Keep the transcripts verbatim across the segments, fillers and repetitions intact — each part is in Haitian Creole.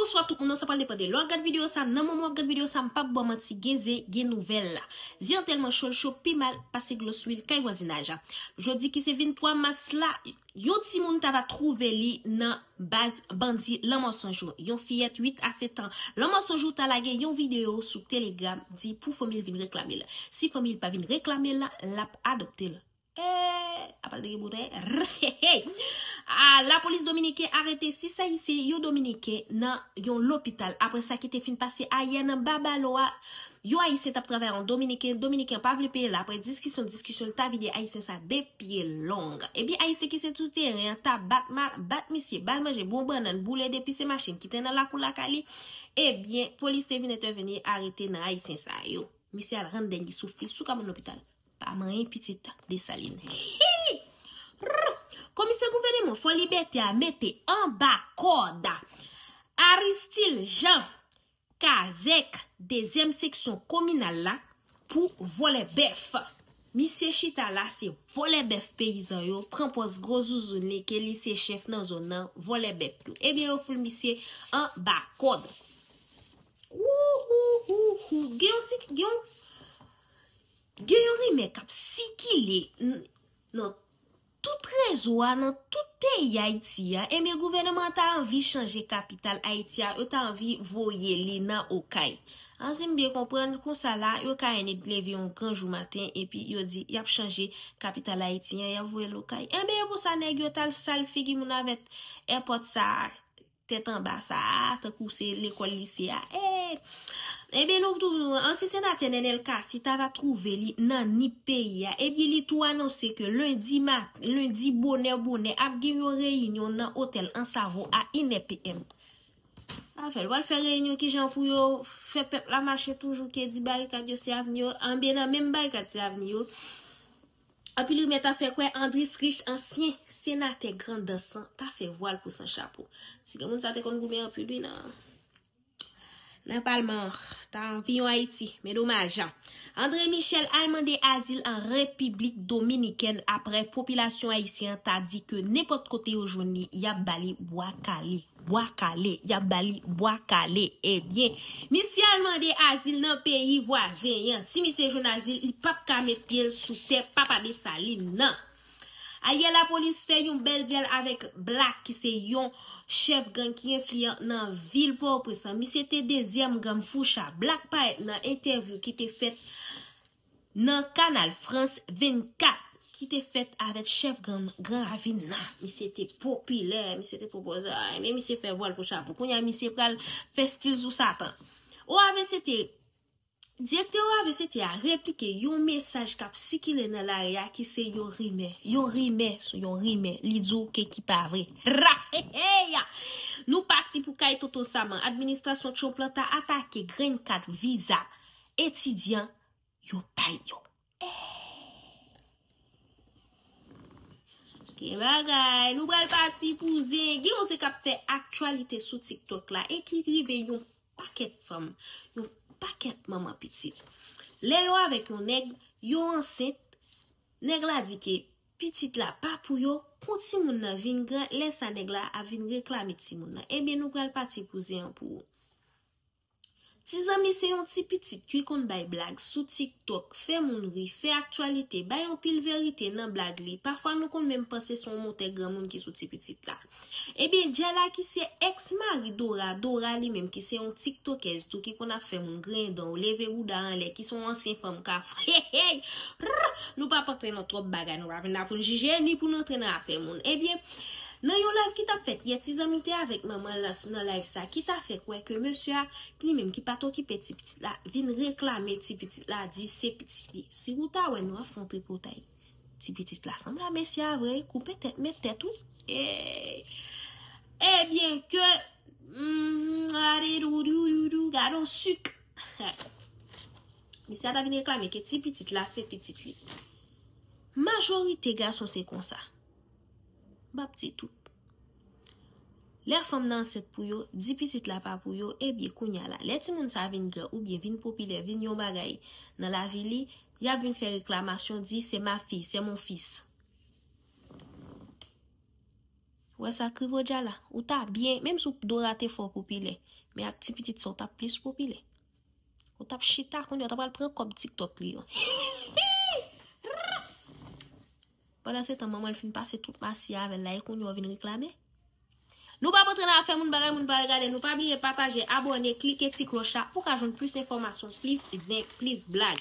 Bonswa tout moun, sa pral depann de lè w ap gad videyo sa, nan moman w ap gad videyo sa, m p ap ba w manti, gen zen, gen nouvèl la. Zen an tèlman cho, l cho pi mal pase glos lwil kay vwazinaj la. Jodi ki se venntwa mas la, yon timoun ta va twouve li nan baz bandi Lanmò San Jou. Yon fiyèt uit a sèt an Lanmò San Jou ta lage yon videyo sou Telegram, di pou fanmi l vin reklame l. Si fanmi l pa vin reklame l la, l ap adopte l. Eh, apa l te gen boutèy? Rrrr. Ah, lapolis dominiken arete sis Ayisyen, yon Dominiken nan yon lopital. Apre sa ki te fin pase ayè nan Babalo a, yon Ayisyen t ap travay an Dominiken, Dominiken pa vle peye l. Apre diskisyon, diskisyon, l ta vide Ayisyen sa de pye long. Ebyen, Ayisyen ki se sou teren an ta bat, ma- bat misye, ba l manje, ba l bannann, boule depi se machin ki te nan lakou lakay li. Ebyen, polis te vin entèveni, arete nan Ayisyen sa yo. Misye al rann dènye souf li sou kabann lopital. Pa manyen pitit Desalin. Komisè gouvènman Fò Libète a mete anba kòd Aristil Jean Kazèk, dezyèm seksyon kominal la, pou vòlè bèf. Misye chita la, se vòlè bèf peyizan yo, pran pòz gwo zouzoun li ke li se chèf nan zòn nan, vòlè bèf yo. Ebyen, yo foul misye anba kòd. Wouhouhouhou. Gen yon sik, gen yon, gen yon rimè k ap sikile n- nan tout rezo a, nan tout peyi Ayiti a. Ebyen, gouvènman an ta anvi chanje kapital Ayiti a, yo ta anvi voye li nan Okay. An, si m byen konprann, konsa la, yo ka ennik leve yon gran jou maten, epi yo di y ap chanje kapital Ayiti an, y ap voye l Okay. Ebyen, e pou sa nèg yo t al sal figi moun avèk èpòt sa a, tèt anba sa a, tankou se lekòl lise a. Eh! Ebyen, nou toujou, ansyen senatè Nenel Cassy ta va twouve li nan Nip peyi a. Ebyen, li tou anonse ke lendi mat, lendi bonè bonè, ap gen yon reyinyon nan otèl Ansavo a inè P M. Afè l, w al fè reyinyon kijan pou yo fè pèp la mache toujou ke di barikad yo se avni yo, anben nan menm barikad se avni yo. Anpil rimè ta fè kwè Andris Riche, ansyen senatè Grandans lan, ta fè vwal pou San Chapo. Ti granmoun sa te konn goumen anpil wi nan, nan palman an. Ta anvi yon Ayiti, men domaj. André Michel al mande azil an Repiblik Dominikèn apre popilasyon ayisyen an ta di ke nenpòt kote yo jwenn li, y ap ba li bwa kale. Bwa kale, y ap ba li bwa kale. Ebyen, misye al mande azil nan peyi vwazen an. Si misye jwenn azil, li p ap ka met pye l sou tè papa Desalin nan. Ayè lapolis fè yon bèl dyèl avèk Black, ki se yon chèf gang ki enfliyan nan vil Pòtoprens lan. Misye te dezyèm gang Foucha. Black parèt nan entèvyou ki te fèt nan Kanal Frans vennkat ki te fèt avèk chèf gang Gran Ravin nan. Misye te popilè, misye te pwopoze, ay, men misye fè vwal pou Chapo. Kounye a, misye pral fè stil sou Satan. O A V C T, direktè O A V C T a replike yon mesaj k ap sikile nan lari a ki se yon rimè, yon rimè sou yon rimè. Li di w ke ki pa vre. Ra! Hey, hey, ya! Nou pati pou kay Tonton Saman. Administrasyon Trump lan ta atake green card, viza etidyan yo bay yo. Gen bagay, nou pral pati pou zen. Gen yon zen k ap fè aktyalite sou TikTok la e ki rive yon pakèt fanm, yon pakèt manman pitit. Lè yo avèk yon nèg, yo ansent, nèg la di ke pitit la pa pou yo, pou timoun nan vin gran, lè sa nèg la ap vin reklame timoun nan. Ebyen, nou pral pati pou zen an pou ou. Ti zanmi se yon ti pitit ki konn bay blag sou TikTok, fè moun ri, fè aktyalite, bay anpil verite nan blag li. Pafwa nou konn menm panse se yon motè granmoun ki sou ti pitit la. Ebyen, Jala ki se èks mari Dora, Dora li menm ki se yon tiktokèz tou ki konn ap fè moun griyen dan, leve bouda anlè, ki se yon ansyen fanm ka fè, hey, hey, rrr, nou p ap antre nan twòp bagay, nou pa vin la pou n jije, ni pou n antre nan afè moun. Ebyen, nan yon live ki t ap fèt yè, ti zanmi te avèk manman l nan live sa, ki ta fè kwè ke mesye a, li menm ki pa t okipe ti pitit la, vin reklame ti pitit la, di se pitit li. Si ou ta wè nou ap fè yon tripotay. Ti pitit la sanble a mesye a vre, koupe tèt, met tèt wi. E, ebyen ke, mm, gade dou, dou, dou, dou, gade yon sik. Misye a ta vin reklame ke ti pitit la se pitit li. Majorite gason se konsa. M p ap di tout. Lè fanm nan ansent pou yo, di pitit la pa pou yo, ebyen kounye a la, lè timoun sa vin gran oubyen vin popilè, vin yon bagay nan lavi li, y ap vin fè reklamasyon, di c'est ma fille, c'est mon fils. Ou wè sa k rive w Djala? Ou ta byen, menm si w Dora te fè w popilè, men ak ti pitit sa w t ap plis popilè. Ou t ap chita kounye a, w t ap al pran kòb TikTok li yo. Pandan se tan, manman l fin pase tout masi avè l la, e kounye a w vin reklame? Nou p ap antre nan afè moun bagay, moun pa regade. Nou pa bliye pataje, abòne, klike ti klòch la pou w ka jwenn plis enfòmasyon, plis zen, plis blag.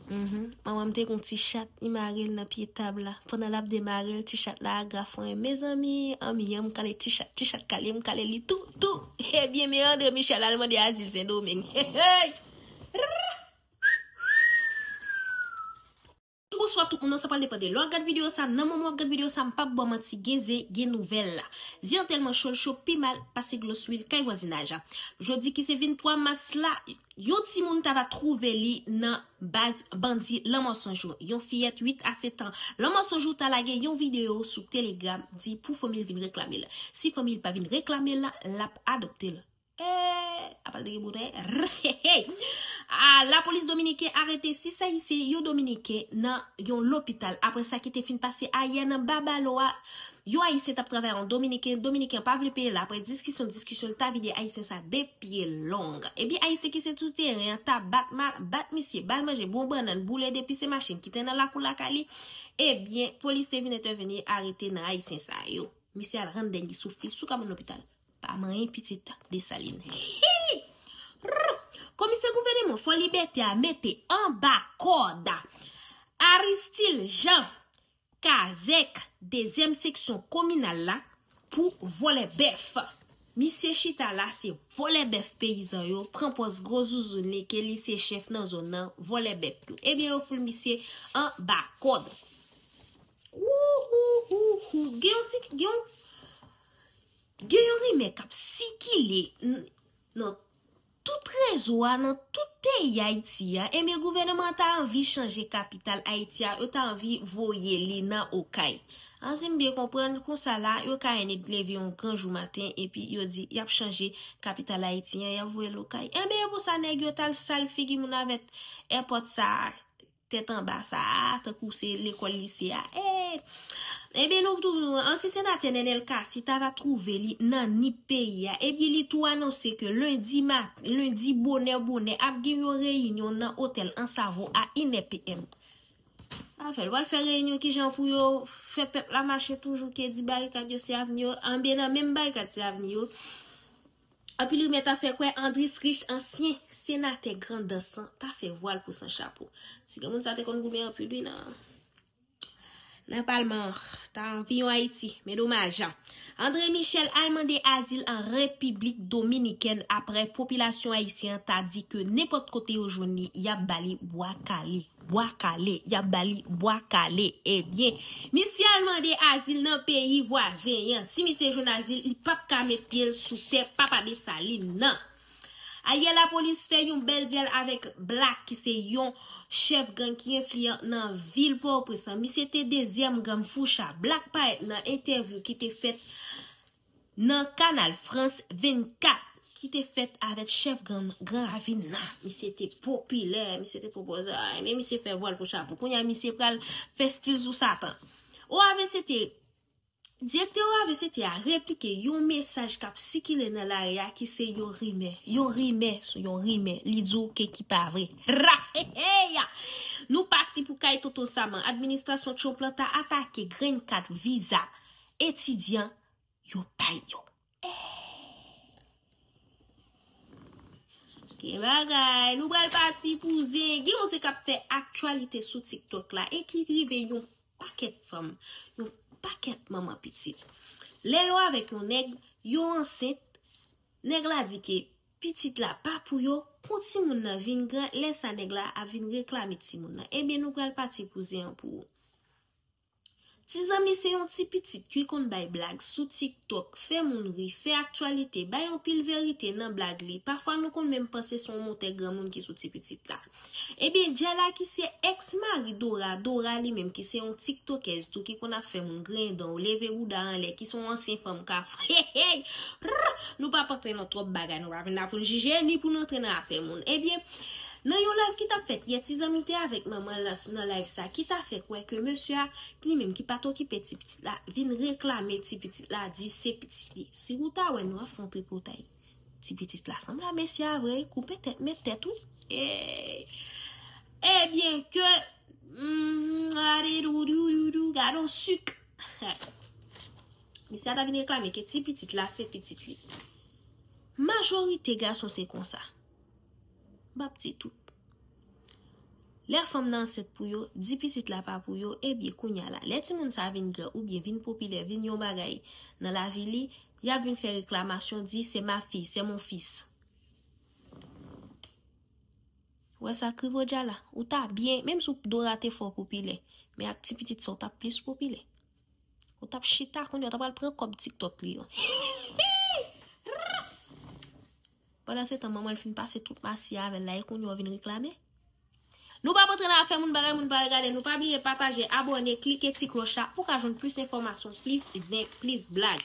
Mhm. Manman m te gen yon ti chat, li mare l nan pye tab la. Pandan l ap demare l, ti chat la agrafwen. Mezanmi, anmi an, m kale ti chat, ti chat kale m, kale li tou, tou. Ebyen, men André Michel al mande azil Sendomeng. Hey, hey! Bonswa tout moun, sa pral depann de lè w ap gad videyo sa, nan moman w ap gad videyo sa, m p ap ba w manti, gen zen, gen nouvèl la. Zen an tèlman cho, l cho pi mal pase glos lwil kay vwazinaj la. Jodi ki se venntwa mas la, yon timoun ta va twouve li nan baz bandi Lanmò San Jou. Yon fiyèt uit a sèt an Lanmò San Jou ta lage yon videyo sou Telegram di pou fanmi l vin reklame l. Si fanmi l pa vin reklame l, l ap adopte l. Eh, apa l te gen boutèy? Rrrr. A, lapolis dominiken arete sis Ayisyen, yon Dominiken, nan yon lopital. Apre sa ki te fin pase ayè nan Babalo a, yon Ayisyen t ap travay yon Dominiken, Dominiken an pa vle peye l. Apre diskisyon, diskisyon, l ta vide Ayisyen sa de pye long. Ebyen, Ayisyen ki se sou teren an ta bat, ma-, bat misye, ba l manje, ba l bannann, boule de pise machin ki te nan lakou lakay li. Ebyen, polis te vin entèveni, arete nan Ayisyen sa yo. Misye al rann dènye souf li sou kabann lopital. Pa manyen pitit Desalin. Hi! Rrr! Komisè gouvènman Fò Libète a mete anba kòd Aristil Jean Kazèk, dezyèm seksyon kominal la, pou vòlè bèf. Misye chita la, se vòlè bèf peyizan yo, pran pòz gwo zouzoun li ke li se chèf nan zòn nan, vòlè bèf yo. Ebyen, yo foul misye anba kòd. Wouhouhouhou. Gen yon, gen yon, gen yon rimè k ap sikile n-, nan tout rezo a, nan tout peyi Ayiti a. Ebyen, gouvènman an ta anvi chanje kapital Ayiti a, yo ta anvi voye li nan Okay. An, si m byen konprann, konsa la, yo ka enèt leve yon gran jou maten, epi yo di y ap chanje kapital Ayiti an, y ap voye l Okay. Ebyen, e pou sa nèg yo t al sal figi moun avèk èpòt sa a. Tèt anba sa a, tankou se lekòl lise a. Eh! Ebyen, nou toujou, ansyen senatè Nenel Cassy ta va twouve li nan Nip peyi a. Ebyen, li tou anonse ke lendi mat-, lendi bonè, bonè, ap gen yon reyinyon nan otèl Ansavo a inè P M. Afè l, pral fè reyinyon kijan pou yo fè pèp la mache toujou ke di barikad yo se avni yo, anben nan menm barikad se avni yo. Anpil rimè ta fè kwè Andris Riche, ansyen senatè Grandans lan, ta fè vwal pou San Chapo. Si gen moun sa te konn goumen anpil wi nan, nan palman an, ta anvi yon Ayiti, men domaj. André Michel al mande azil an Repiblik Dominikèn apre popilasyon ayisyen an ta di ke nenpòt kote yo jwenn li, y ap ba li bwa kale. Bwa kale, y ap ba li bwa kale. Ebyen, misye al mande azil nan peyi vwazen an. Si misye jwenn azil, li p ap ka met pye l sou tè papa Desalin nan. Ayè, lapolis fè yon bèl dyèl avèk Black, ki se yon chèf gang ki enfliyan nan vil Pòtoprens lan. Misye te dezyèm gang Foucha. Black parèt nan entèvyou ki te fèt nan Kanal Frans vennkat ki te fèt avèk chèf gang Gran Ravin nan. Misye te popilè, misye te pwopoze, ay, men misye fè vwal pou chapo. Kounye a, misye pral fè stil sou Satan. O A V C T, direktè O A V C T a replike yon mesaj k ap sikile nan lari a ki se yon rimè. Yon rimè sou yon rimè. Li di w ke ki pa vre. Ra! Hey, hey! Nou pati pou kay Tonton Saman. Administrasyon Trump lan ta atake grenn kat viza etidyan yo bay yo. Gen bagay, nou pral pati pou zen. Gen yon zen k ap fè aktyalite sou TikTok la e ki rive yon pakèt fanm, yon pakèt manman pitit. Lè yo avèk yon nèg, yo ansent, nèg la di ke pitit la pa pou yo, pou timoun nan vin gran, lè sa nèg la ap vin reklame timoun nan. Ebyen, nou pral pati pou zen an pou ou. Ti zanmi se yon ti pitit ki konn bay blag sou TikTok, fè moun ri, fè aktyalite, bay anpil verite nan blag li. Pafwa nou konn menm panse se yon montè granmoun ki sou ti pitit la. Ebyen, Djala ki se èks mari Dora, Dora li menm ki se yon tiktokèz tou ki konn ap fè moun griyen dan, leve bouda anlè, ki se yon ansyen fanm kaf. Hey, hey! Rrr! Nou p ap antre nan twòp bagay, nou pa vin la pou n jije, ni pou n antre nan afè moun. Ebyen, Nan yon live ki t ap fèt yè, ti zanmi te avèk manman l nan, nan live sa, ki ta fè kwè ke mesye a, li menm ki pa t okipe ti pitit la, vin reklame ti pitit la, di se pitit li. Si ou ta wè nou ap fè yon tripotay. Ti pitit la sanble a mesye a vre, koupe tèt, met tèt, wi. E, ebyen ke, mm, aridoudoudoudou, gade yon sik. Misye a ta vin reklame ke ti pitit la se pitit li. Majorite gason se konsa. M p ap di tout. Lè fanm nan ansent pou yo, di pitit la pa pou yo, ebyen kounya la, lè timoun sa vin gran oubyen vin popilè, vin yon bagay nan lavi li, y ap vin fè reklamasyon, di se ma fille, c'est mon fils. Wè sa k rive w dja la, ou ta byen, menm si w dorate fò popilè, men ak ti pitit sa w t ap plis popilè. Ou t ap chita kounye a, w ta pral pran kòb TikTok li yo. Pandan se tan, manman l fin pase tout masi avè l la, e kounye a w vin reklame. Nou p ap antre nan afè moun, bagay moun pa regade, nou pa bliye pataje, abòne, klike ti klòch la, pou w ka jwenn plis enfòmasyon, plis zen, plis blag.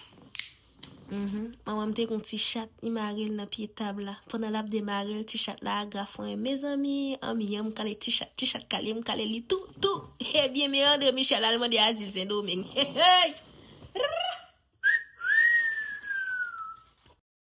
Mhm. Manman m te gen yon ti chat, li mare l nan pye tab la. Pandan l ap demare l, ti chat la agrafwen. Mezanmi, anmi an m kale ti chat, ti chat kale m, kale li tou, tou. Ebyen, men André Michel al mande azil Sendomeng. Hey, hey!